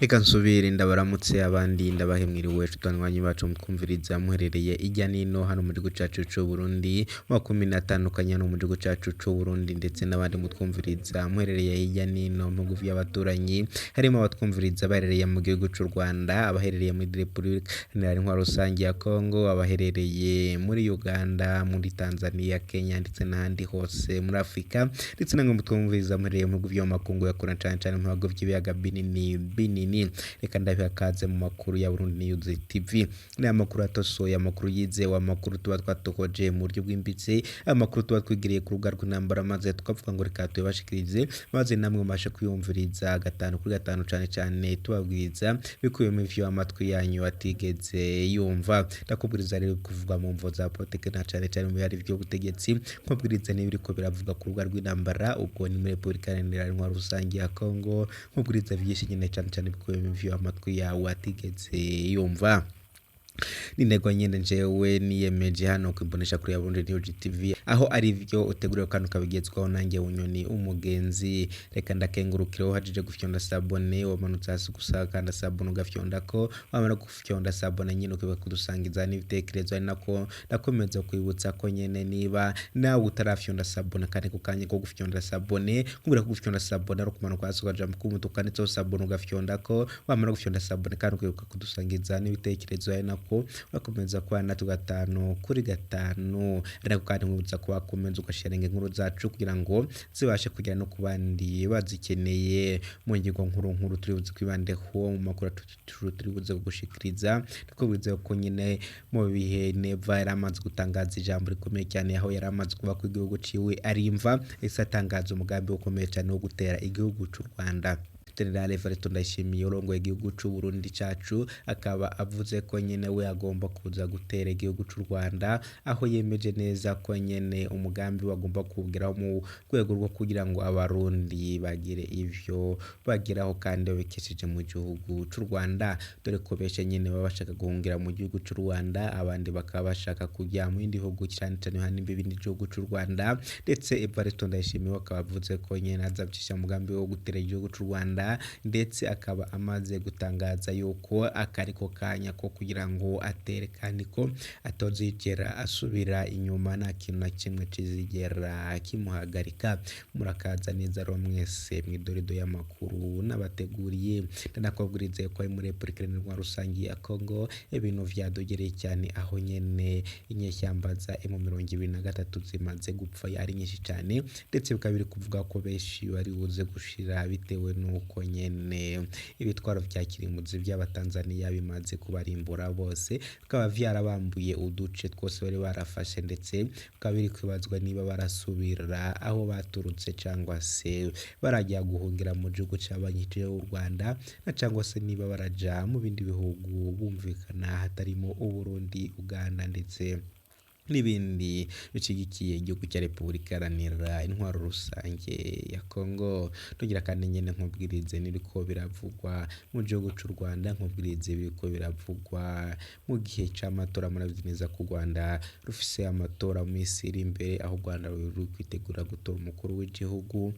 Reka nsubire ndabaramutse abandi ndabahe mwiriwe banywanyi bacu mutwumviriza muherereye irya nino hano mu gihugu cacu c'Uburundi, mu makomine atandukanye hano mu gihugu cacu c'Uburundi, ndetse n'abandi mutwumviriza muherereye hirya nino mu bihugu vy'abaturanyi, harimo abatwumviriza baherereye mu gihugu c'u Rwanda, abaherereye muri Republika Iharanira Intwaro Rusangi ya Congo, abaherereye muri Uganda, muri Tanzania, Kenya ndetse n'ahandi hose muri Afrika, ndetse namwe mutwumviriza muherereye mu bihugu vyo mu makungu ya kure, cane cane mu bihugu vy'ibiyaga binini binini. Reka ndabiha kaze mu makuru ya Burundi News TV. Ni amakuru atosoye, amakuru yizewe, amakuru tuba twatokoje mu buryo bwimbitse, amakuru tuba twigiriye ku rubuga rw'intambara, maze tukavuga ngo reka tuyabashikirize, maze namwe mubashe kuyumviriza gatanu kuri gatanu, cane cane tubabwiriza bikubiyemo ivyo amatwi yanyu atigeze yumva. Ndakubwiriza rero kuvuga mu mvo za politike na cane cane mu bihari vy'ubutegetsi, nkubwiriza n'ibiriko biravuga ku rubuga rw'intambara, ubwo ni muri Republika Iharanira Intwaro Rusangi ya Congo, nkubwiriza vyinshi nyene, cane cane bikubiyemo ivyo amatwi yawe atigeze yumva. N'intego nyene jewe niyemeje hano kwimbonesha kuri ya Burundi News TV, aho ari vyo uteguriwe kandi ukabigezwaho nanjye Bunyoni umugenzi. Reka ndakengurukire uhajije gufyonda s'abonner, wamanutse hasi gusa kanda s'abonner ugafyondako, wamara gufyonda s'abonner nyene ukibuka kudusangiza n'ibitekerezo. Ari nako ndakomeza kwibutsa ko nyene niba nawe utarafyonda s'abonner, kandi ku kanya ko gufyonda s'abonner, nkubwira ko gufyonda s'abonner ari ukumanuka hasi ukaja mu kumutuku kanditseho s'abonner ugafyondako, wamara gufyonda s'abonner kandi ukibuka kudusangiza n'ibitekerezo, ari nako bakomeza kubana natwe gatanu kuri gatanu. Ari nako kandi nkwibutsa ko wakomeza ugasharinga inkuru zacu kugira ngo zibashe kugera no ku bandi bazikeneye. Mu ngingo nkuru nkuru turi buze kwibandeho mu makuru turi buze kugushikiriza, ndakubwiza ko nyine mu bihe Neva yari amaze gutangaza ijambo rikomeye cyane, aho yari amaze kuva ko igihugu ciwe ari imva, ese atangaza umugambi ukomeye cyane wo gutera igihugu c'u Rwanda. General Evariste Ndayishimiye urongoye igihugu c'u Burundi cacu akaba avuze ko nyene we agomba kuza gutera igihugu c'u Rwanda, aho yemeje neza ko nyene umugambi bagomba kuwugeraho mu rwego rwo kugira ngo abarundi bagire ivyo bageraho kandi babikesheje mu gihugu c'u Rwanda, dore ko benshi nyene baba bashaka guhungira mu gihugu c'u Rwanda, abandi bakaba bashaka kujya mu bindi bihugu, cane cane hano imbibi n'igihugu c'u Rwanda. Ndetse Evariste Ndayishimiye akaba avuze ko nyene azabicisha umugambi wo gutera igihugu c'u Rwanda, ndetse akaba amaze gutangaza yuko akariko kanya ko kugira ngo atere kandi ko atozigera asubira inyuma, nta kintu na kimwe kizigera kimuhagarika. Murakaza neza rero mwese mw'idorido y'amakuru nabateguriye. Ndanakubwiriza ko ari muri Republika Iharanira Rusangi ya Congo ibintu vyadogereye cyane, aho nyene inyeshyamba za M23 zimaze gupfa ari nyinshi cyane, ndetse bikaba biri kuvuga ko benshi bari buze gushira bitewe n'uko nyene ibitwaro vya kirimbuzi by'abatanzaniya bimaze kubarimbura bose, bikaba vyarabambuye uduce twose bari barafashe, ndetse bikaba biri kwibazwa niba barasubira aho baturutse cyangwa se barajya guhungira mu gihugu c'abanyije u Rwanda, na cyangwa se niba baraja mu bindi bihugu bumvikana hatarimo Uburundi, Uganda ndetse n'ibindi bishigikiye igihugu cya Repubulika Iharanira Intwaro Rusange ya Congo. Tugira kandi nyene nkubwirize n'ibiriko biravugwa mu gihugu c'u Rwanda, nkubwirize ibiriko biravugwa mu gihe c'amatora. Murabizi neza ko u Rwanda rufise amatora mu minsi iri imbere, aho u Rwanda ruri kwitegura gutora umukuru w'igihugu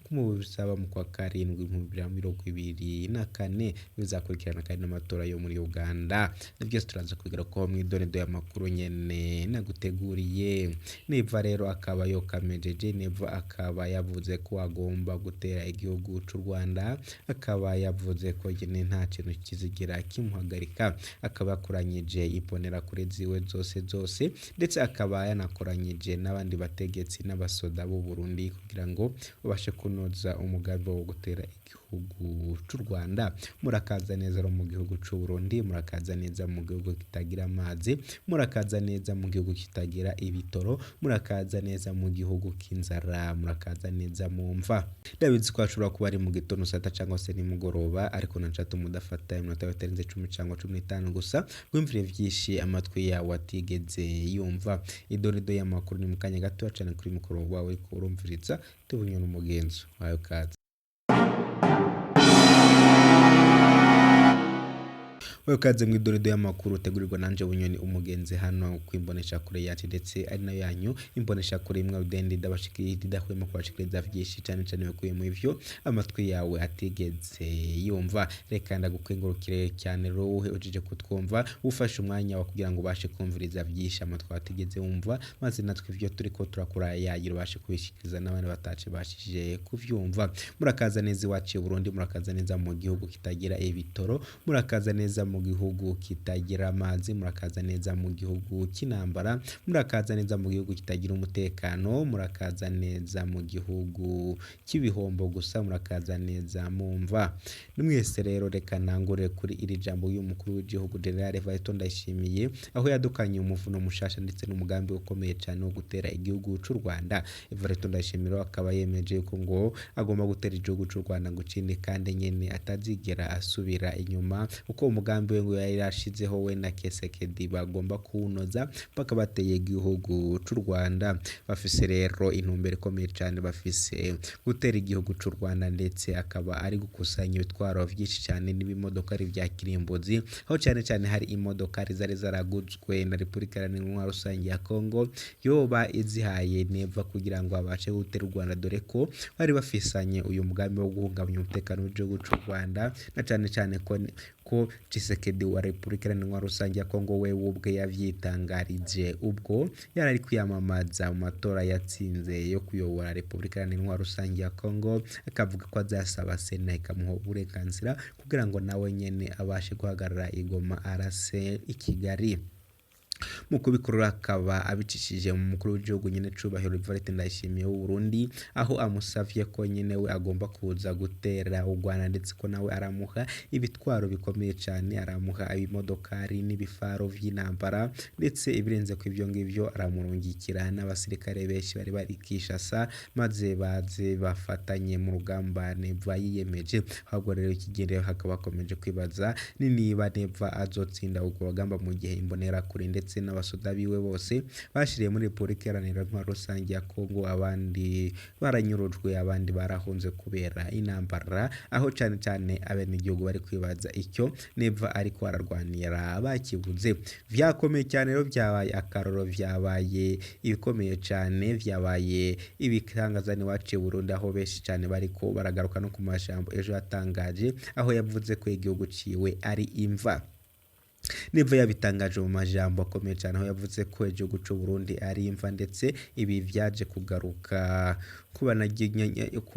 mu bizaba mu kwa karindwi 2024, bizakurikirana kandi n'amatora yo muri Uganda. Ni byose turaza kubigira ko mw'idorido y'amakuru nyene naguteguriye. Neva rero akaba yokamejeje, Neva akaba yavuze ko agomba gutera igihugu c'u Rwanda, akaba yavuze ko nyene nta kintu kizigera kimuhagarika, akaba yakoranyije imbonerakure ziwe zose zose, ndetse akaba yanakoranyije n'abandi bategetsi n'abasoda b'u Burundi kugira ngo babashe kunoza umugambi wo gutera igihugu c'u Rwanda. Murakaza neza rero mu gihugu c'u Burundi, murakaza neza mu gihugu kitagira amazi, murakaza neza mu gihugu kitagira ibitoro, murakaza neza mu gihugu k'inzara, murakaza neza mu mva. Ndabizi ko hashobora kuba ari mu gitondo, sata cyangwa se nimugoroba, ariko naca mudafata iminota bitarenze 10 cyangwa 15 gusa wumvire vyinshi amatwi yawe atigeze yumva. Idorido y'amakuru ni mu kanya gato cyane kuri mukoro wawe uriko urumviriza tubunye n'umugenzo wawe kaze. Wewe kaze mw'idorido y'amakuru utegurirwa nanje Bunyoni umugenzi hano kwimbonesha kure yacu ndetse ari nayo yanyu imbonesha kure imwe rudende ndabashikiriza idahwema kubashikiriza vyinshi cane cane bikuye mu ivyo amatwi yawe atigeze yumva. Reka ndagukengurukire cyane rowe ujije kutwumva ufashe umwanya wa kugira ngo ubashe kumviriza vyinshi amatwi atigeze wumva, maze natwe ivyo turiko turakora yagira ubashe kubishikiriza n'abandi batace bashije kuvyumva. Murakaza neza iwacu i Burundi, murakaza neza mu gihugu kitagira ibitoro, murakaza neza mu gihugu kitagira amazi, murakaza neza mu gihugu cy'intambara, murakaza neza mu gihugu kitagira umutekano, murakaza neza mu gihugu cy'ibihombo gusa, murakaza neza mumva. Mwese rero reka ntangure kuri iri jambo y'umukuru w'igihugu General Evariste Ndayishimiye, aho yadukanye umuvuno mushasha ndetse n'umugambi ukomeye cyane wo gutera igihugu c'u Rwanda. Evariste Ndayishimiye akaba yemeje ko ngo agomba gutera igihugu c'u Rwanda ngo ikindi kandi nyene atazigera asubira inyuma, kuko umugambi we ngo yari yarashizeho we na Kisekedi bagomba kuwunoza mpaka bateye igihugu c'u Rwanda. Bafise rero intumbero ikomeye cane, bafise gutera igihugu c'u Rwanda, ndetse akaba ari gukusanya ibitwaro vyinshi cane n'ibimodokari vya kirimbuzi, aho cane cane hari imodokari zari zaraguzwe na Repubulika Iharanira Intwaro Rusange ya Kongo yoba izihaye Neva kugira ngo abashe gutera u Rwanda, dore ko bari bafisanye uyu mugambi wo guhungabanya umutekano w'igihugu c'u Rwanda, na cane cane ko Tshisekedi wa Repubulika Iharanira Intwaro Rusange ya Kongo we ubwe yavyitangarije ubwo yari ari kwiyamamaza mu matora yatsinze yo kuyobora Repubulika Iharanira Intwaro Rusange ya Kongo, akavuga ko azasaba Sena ikamuha uburenganzira kugira ngo nawe nyene abashe guhagarara i Goma arase i Kigali. Mu kubikorora akaba abicishije mu mukuru w'igihugu nyene cubahiro Evariste Ndayishimiye w'u Burundi, aho amusavye ko nyene we agomba kuza gutera u Rwanda, ndetse ko nawe aramuha ibitwaro bikomeye cane, aramuha ibimodokari n'ibifaro vy'intambara, ndetse ibirenze ku ivyo ngivyo aramurungikira n'abasirikare benshi bari bari Kinshasa, maze baze bafatanye mu rugamba Neva yiyemeje. Ahubwo rero ikigere hakaba hakomeje kwibaza ni niba Neva azotsinda urwo rugamba mu gihe imbonerakure ndetse n'abasoda biwe bose bashiriye muri Repubulika Iharanira Intwaro Rusange ya Kongo, abandi baranyurujwe, abandi barahunze kubera intambara, aho cane cane abenegihugu bari kwibaza icyo Neva ariko ararwanira bakibuze. Vyakomeye cyane rero, vyabaye akaroro, vyabaye ibikomeye cane, vyabaye ibitangaza iwacu i Burundi, aho benshi cane bariko baragaruka no ku majambo ejo yatangaje, aho yavuze ko igihugu ciwe ari imva. Neva yabitangaje mu majambo akomeye cyane, aho yavuze ko igihugu c'u Burundi ari imva, ndetse ibi vyaje kugaruka ku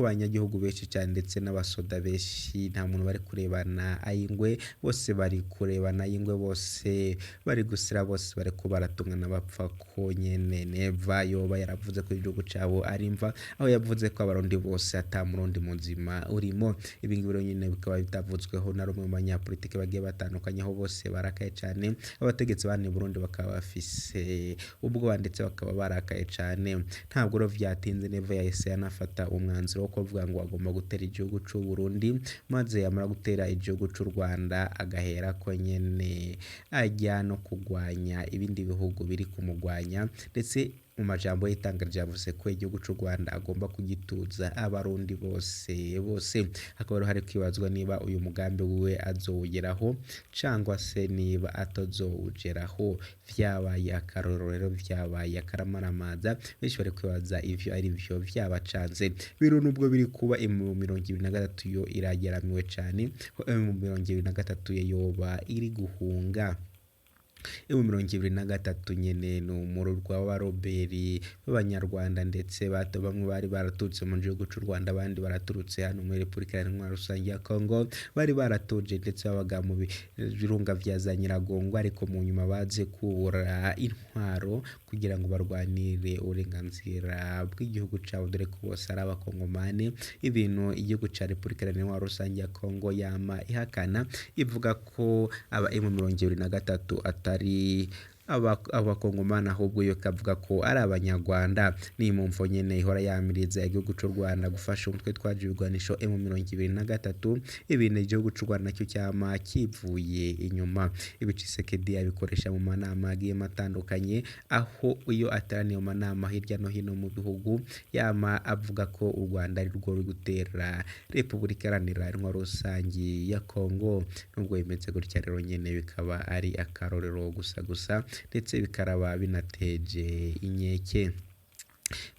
banyagihugu benshi cyane ndetse n'abasoda benshi. Nta muntu bari kurebana ay'ingwe, bose bari kurebana ay'ingwe, bose bari gusira, bose bariko baratungana bapfa ko nyene Neva yoba yaravuze ko igihugu cabo ari imva, aho yavuze ko abarundi bose ata murundi muzima urimo. Ibi ngibi rero nyene bikaba bitavuzweho na rumwe mu banyapolitike bagiye batandukanye, aho bose barakaye cane. Abategetsi bane Burundi bakaba bafise ubwoba ndetse bakaba barakaye cane. Ntabwo rero vyatinze, Neva yahise anafata umwanzuro wo kuvuga ngo agomba gutera igihugu c'u Burundi, maze yamara gutera igihugu c'u Rwanda agahera ko nyene ajya no kugwanya ibindi bihugu biri kumugwanya, ndetse mu majambo y'itangaje yavuze ko igihugu c'u Rwanda agomba kugituza abarundi bose bose. Hakaba hari kwibazwa niba uyu mugambi wiwe azowugeraho cangwa se niba atazowugeraho. Vyabaye akarorero rero, vyabaye akaramaramaza, benshi bari kwibaza ivyo ari vyo vyabacanze. Biro nubwo biri kuba M23 yo irageramiwe cane, ko M23 yoba iri guhunga. M23 nyene ni umururwa w'abaroberi b'abanyarwanda, ndetse bamwe bari baraturutse mu gihugu c'u Rwanda, abandi baraturutse hano muri Repubulika Iharanira Intwaro Rusange ya Kongo, bari baratuje ndetse babaga mu birunga vya za Nyiragongo, ariko mu nyuma baje kubura intwaro kugira ngo barwanire uburenganzira bw'igihugu cabo, dore ko bose ari abakongomani. Ibintu igihugu ca Repubulika Iharanira Intwaro Rusange ya Kongo yama ihakana, ivuga ko aba M23 atari Abakongomani, ahubwo yo ikavuga ko ari Abanyarwanda. Ni mu mvo nyene ihora yamiriza igihugu c'u Rwanda gufasha umutwe twaje ibigwanisho M23, ibintu igihugu c'u Rwanda nacyo cyama kivuye inyuma. Ibi Tshisekedi abikoresha mu manama agiye atandukanye, aho iyo ateraniye mu manama hirya no hino mu bihugu yama avuga ko u Rwanda ari rwo ruri gutera Repubulika Iharanira Intwaro Rusangi ya Kongo. Nubwo bimeze gutya rero nyene bikaba ari akarorero gusa gusa, ndetse bikaraba binateje inkeke.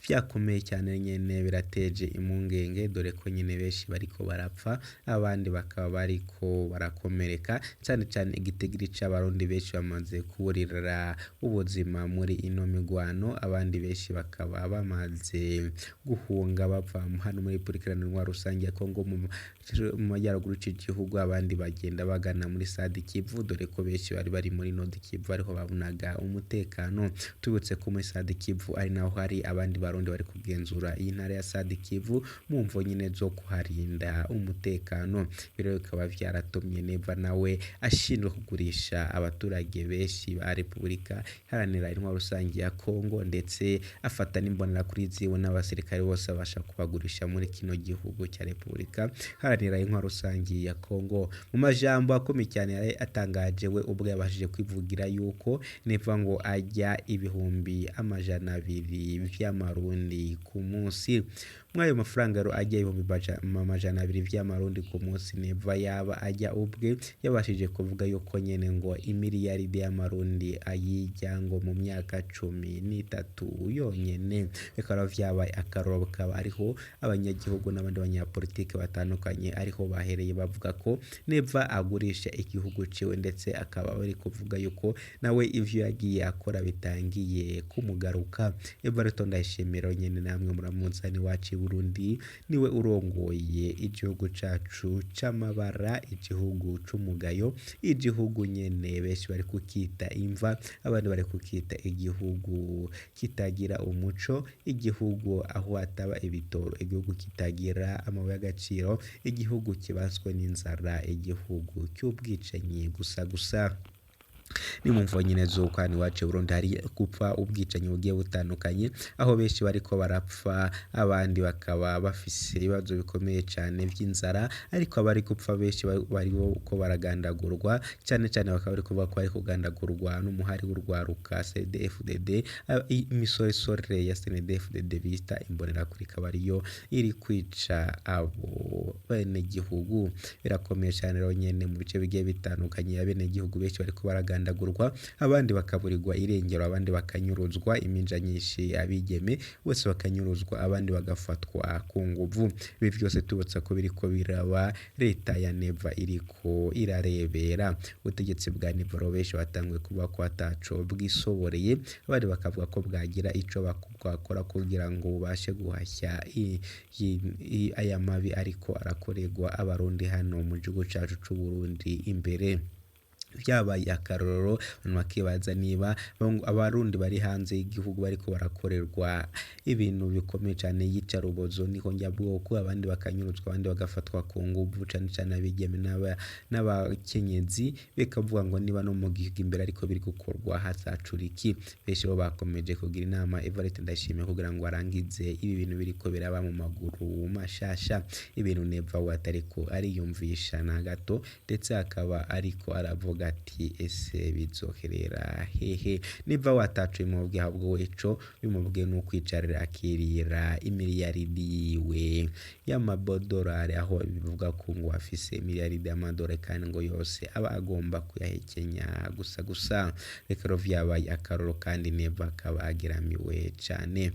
Vyakomeye cyane nyene, birateje impungenge, dore ko nyene benshi bariko barapfa, abandi bakaba bariko barakomereka, cane cane igitigiri c'Abarundi benshi bamaze kuburira ubuzima muri ino migwano, abandi benshi bakaba bamaze guhunga bava hano muri Repubulika Iharanira Intwaro Rusangi ya Kongo mu majyaruguru c'igihugu, abandi bagenda bagana muri Sud Kivu, dore ko benshi bari bari muri Nord Kivu ariho babonaga umutekano. Tubibutse ko muri Sud Kivu ari naho hari abandi Barundi bari kugenzura iyi ntara ya Sud Kivu mu mvo nyene zo kuharinda umutekano. Rero bikaba vyaratumye Neva nawe ashinjwa kugurisha abaturage benshi ba Repubulika Iharanira Intwaro Rusangi ya Kongo, ndetse afata n'imbonerakure ziwe n'abasirikare bose abasha kubagurisha muri kino gihugu cya Repubulika Iharanira Intwaro Rusangi ya Kongo. Mu majambo akomeye cyane yari atangaje, we ubwe yabashije kwivugira yuko Neva ngo ajya 200,000 vy'amarundi ku munsi. Muri ayo mafaranga rero ajya 200,000 vy'amarundi ku munsi, Neva yaba ajya ubwe yabashije kuvuga yuko nyene ngo imiliyaridi y'amarundi ayijya ngo mu myaka 13 yonyene. Bikaba vyabaye akarorero, bukaba ariho abanyagihugu n'abandi banyapolitike batandukanye ariho bahereye bavuga ko Neva agurisha igihugu ciwe, ndetse akaba bari kuvuga yuko nawe ivyo yagiye akora bitangiye kumugaruka. Evariste Ndayishimiye nyene namwe muramuzi hano iwacu i Burundi, niwe urongoye igihugu cacu c'amabara, igihugu c'umugayo, igihugu nyene benshi bari kukita imva, abandi bari kukita igihugu kitagira umuco, igihugu aho hataba ibitoro, igihugu kitagira amabuye y'agaciro, igihugu kibaswe n'inzara, igihugu cy'ubwicanyi gusa gusa. Ni mu mvo nyene z'uko hano iwacu i Burundi hari gupfa ubwicanyi bugiye butandukanye, aho benshi bariko barapfa, abandi bakaba bafise ibibazo bikomeye cane vy'inzara, ariko abari gupfa benshi bariko baragandagurwa, cane cane bakaba bari kuvuga ko bari kugandagurwa n'umuhari w'urwaruka CNDD-FDD, imisoresore ya CNDD-FDD bita imbonerakure ikaba ariyo iri kwica abo benegihugu. Birakomeye cane rero nyene mu bice bigiye bitandukanye, abenegihugu benshi bariko baragandagurwa, abandi bakaburirwa irengero, abandi bakanyuruzwa, iminja nyinshi, abigeme bose bakanyuruzwa, abandi bagafatwa ku nguvu. Ibi vyose tubutsa ko biriko biraba, leta ya Neva iriko irarebera. Ubutegetsi bwa Neva rero benshi batanguye kuvuga ko ataco bwisoboreye, abandi bakavuga ko bwagira ico bwakora kugira ngo bubashe guhashya aya mabi ariko arakorerwa Abarundi hano mu gihugu cacu c'u Burundi imbere. Vyabaye akarorero, abantu bakibaza niba Abarundi bari hanze y'igihugu bariko barakorerwa ibintu bikomeye cane, iyicarubozo n'ihonyabwoko, abandi bakanyuruzwa, abandi bagafatwa ku nguvu, cane cane abigeme n'abakenyezi, bikavuga ngo niba no mu gihugu imbere ariko biri gukorwa hazacura iki. Benshi bo bakomeje kugira inama Evariste Ndayishimiye kugira ngo arangize ibi bintu biriko biraba mu maguru mashasha, ibintu Neva we atariko ariyumvisha na gato, ndetse akaba ariko aravuga ati ese bizoherera hehe? Niba watacu bimubwiye, ahubwo we ico bimubwiye ni ukwicarira akirira imiliyaridi yiwe y'amadolari, aho bivuga ko ngo afise imiliyaridi y'amadolari kandi ngo yose aba agomba kuyahekenya gusa gusa. Reka rero vyabaye akarorero, kandi Neva akaba ageramiwe cane.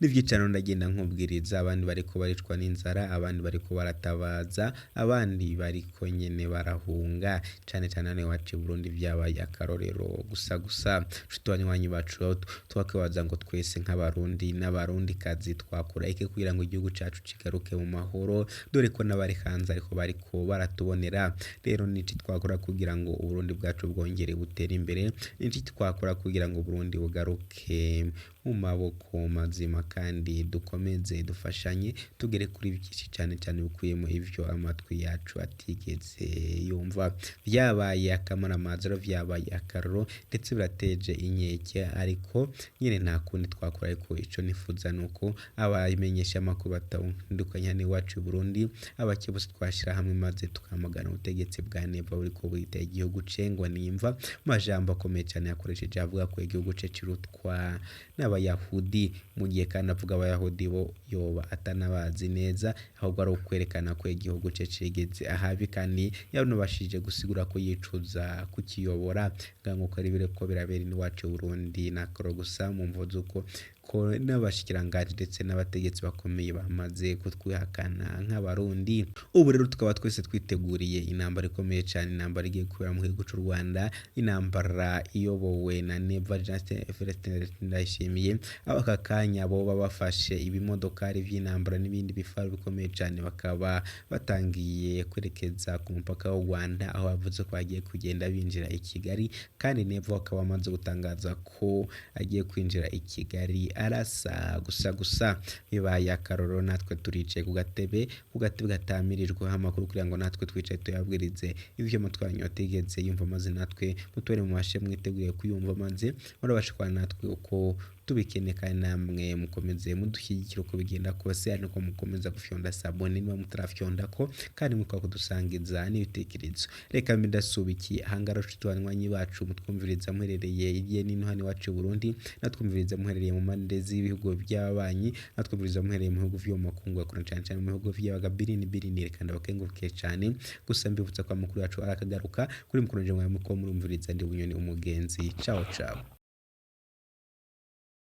N'ivyicaro ndagenda nkubwiriza, abandi bariko baricwa n'inzara, abandi bariko baratabaza, abandi bariko nyene barahunga, cane cane hano iwacu i Burundi vyabaye akarorero gusa gusa. Nshuti banywanyi bacu, twakwibaza ngo twese nk'Abarundi n'Abarundikazi twakora iki kugira ngo igihugu cacu kigaruke mu mahoro, dore ko n'abari hanze ariko bariko baratubonera. Rero niki twakora kugira ngo Uburundi bwacu bwongere butere imbere? Niki twakora kugira ngo Uburundi bugaruke mu maboko mazima kandi dukomeze dufashanye tugere kuri byinshi cane cane bikuyemo ivyo amatwi yacu atigeze yumva. Vyabaye akamaramaza rero, vyabaye akaroro ndetse birateje inkeke, ariko nyene nta kundi twakora. Ariko ico nifuza nuko abamenyesha amakuru batandukanye hano iwacu i Burundi, abake bose twashira hamwe maze tukamagana ubutegetsi bwa Neva buriko burita igihugu ce ngo nimva majambo akomeye cane yakoresheje avuga ko igihugu ce kirutwa n'abayahudi, mu gihe kandi avuga abayahudi bo yoba atanabazi neza, ahubwo ari ukwerekana ko igihugu ce cigeze ahabi, kandi yanabashije gusigura ko yicuza kukiyobora. Nkuko ari biriko birabera iwacu i Burundi nakoro gusa mu mvo z'uko ko n'abashikiranganji ndetse n'abategetsi bakomeye bamaze kutwihakana nk'abarundi. Ubu rero tukaba twese twiteguriye intambara ikomeye cane, intambara igiye kubera mu gihugu c'u Rwanda, intambara iyobowe na Neva Justin Ndayishimiye, aho aka kanya boba bafashe ibimodokari vy'intambara n'ibindi bifaru bikomeye cane, bakaba batangiye kwerekeza ku mupaka w'u Rwanda, aho bavuze ko bagiye kugenda binjira i Kigali, kandi Neva akaba amaze gutangaza ko agiye kwinjira i Kigali arasa gusa gusa. Bibaye akarorero, natwe turicaye ku gatebe, ku gatebe gatamirijweho amakuru kugira ngo natwe twicaye tuyabwirize ivyo amatwi yanyu atigeze yumva, maze natwe mutubere mubashe mwiteguye kuyumva, maze murabashe kubana natwe uko tubikeneye, kandi namwe mukomeze mudushyigikira uko bigenda kose, ari nako mukomeza gufyonda sabone niba mutarafyondako, kandi mukaba kudusangiza n'ibitekerezo. Reka mbe ndasubikiye ahangaha nshuti banywanyi bacu mutwumviriza muherereye hirya no hino hano iwacu i Burundi, natwumviriza muherereye mu mpande z'ibihugu by'ababanyi, natwumviriza muherereye mu bihugu vyo mu makungu ya kure, cane cane mu bihugu vy'abaga birini. Reka ndabakengurukiye cane, gusa mbibutsa ko amakuru yacu arakagaruka kuri mukuru nje mwe muko murumviriza. Ndi Bunyoni umugenzi. Ciao ciao.